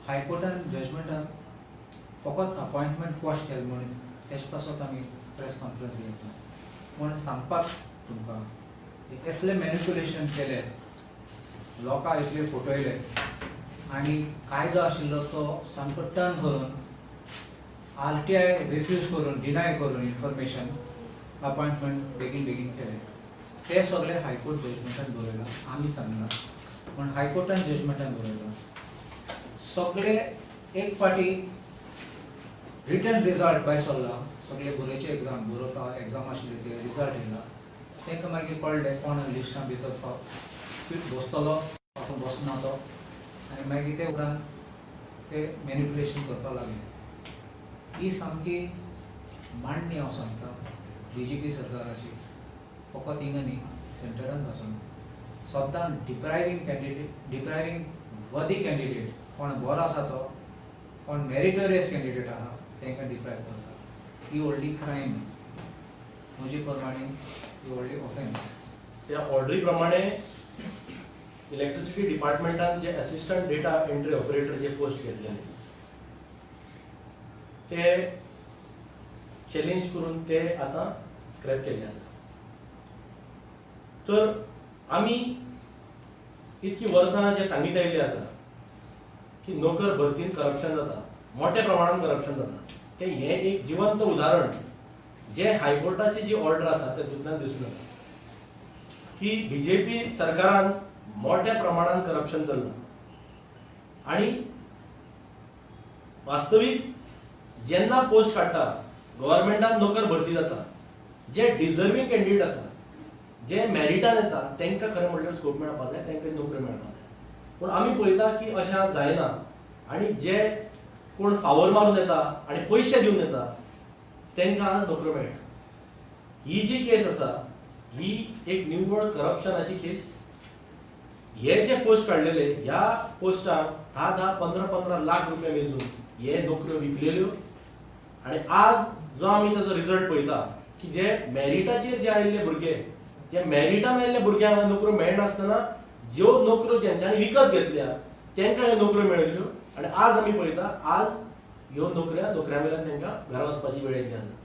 हायकोर्टान जजमेंटान फकत appointment quash केलें म्हणून तेज पासत आमी प्रेस कॉन्फरन्स घेतला म्हूण सांगपाक तुमकां, असले मॅनिप्युलेशन केले, लोकांक इतले फटयले आनी कायदो आशिल्लो तो सामको टर्न करून, आरटीआय रिफ्यूज करून, डिनाय करून इन्फॉर्मेशन, अपॉयंटमेंट बेगीन बेगीन केले. ते सगळे हायकोर्ट जजमेंटान बरयलां, आमी सांगना पूण हायकोर्टान जजमेंटान बरयलां. सगळे एक फावटी रिटन रिजल्ट भायर सरला, सगळे भुरग्याचे एग्जाम बरोवपा एग्जाम आशिल्ले ते रिजल्ट येयला. तांकां मागीर कळ्ळें कोण लिस्टां भितर फिट बसतलो, आपूण बसना तो. आनी मागीर ते उपरांत ते मॅनिप्युलेशन करपाक लागले. ही सामकी मांडणी हांव सांगता बीजेपी सरकाराची, फकत हिंगा न्ही, सेंटरान पासून सद्दां डिप्रायव्हींग कॅन्डिडेट, डिप्रायव्हींग वर्दी कॅन्डिडेट. कोण बरो आसा तो, कोण मेरिटोरियस कॅन्डिडेट आहा, तांकां डिप्रायव करता. ही व्हडली क्रायम म्हजे प्रमाणे, ही व्हडली ऑफेन्स. त्या ऑर्डरी प्रमाणे इलेक्ट्रिसिटी डिपार्टमेंटान जे असिस्टंट डेटा एंट्री ऑपरेटर जे पोस्ट घेतलेले ते चॅलेंज करून ते आतां स्क्रॅप केल्ले आसा. तर आमी इतकी वर्सां जे सांगीत आयिल्ले आसा की नोकर भरतीन करप्शन जाता, मोठ्या प्रमाणात करप्शन जाता, ते हें एक जिवंत उदाहरण जे हायकोर्टाची जी ऑर्डर आसा तेतूंतल्यान दिसून येता की बीजेपी सरकारान मोठ्या प्रमाणात करप्शन चल्लां. आणि वास्तवीक जेन्ना पोस्ट काडटा गव्हर्मेंटान, नोकर भरती जाता, जे डिजर्वींग कॅन्डिडेट आसा, जे मॅरिटान येता, तांकां खरें म्हणल्यार स्कोप मेळपाक जाय, तांकां नोकऱ्यो मेळपाक जाय. पूण आमी पळयता की अशें जायना आनी जे कोण फावर मारून येता आनी पयशे दिवन येता तांकां आज नोकऱ्यो मेळटा. ही जी केस आसा ही एक निव्वळ करप्शनाची केस. हे जे पोस्ट काडलेले, ह्या पोस्टाक 10-10, 15-15 लाख रुपया मेजून हे नोकऱ्यो विकलेल्यो. आनी आज जो आमी ताजो रिजल्ट पळयता की जे मॅरिटाचेर जे आयिल्ले भुरगे, जे मॅरिटान आयिल्ल्या भुरग्यांक नोकऱ्यो मेळनासतना ज्यो नोकऱ्यो ज्यांच्यांनी विकत घेतल्या तांकां ह्यो नोकऱ्यो मेळिल्ल्यो. आनी आज आमी पळयता, आज ह्यो नोकऱ्या नोकऱ्या वयल्यान तांकां घरा वचपाची वेळ येयल्ली आसा.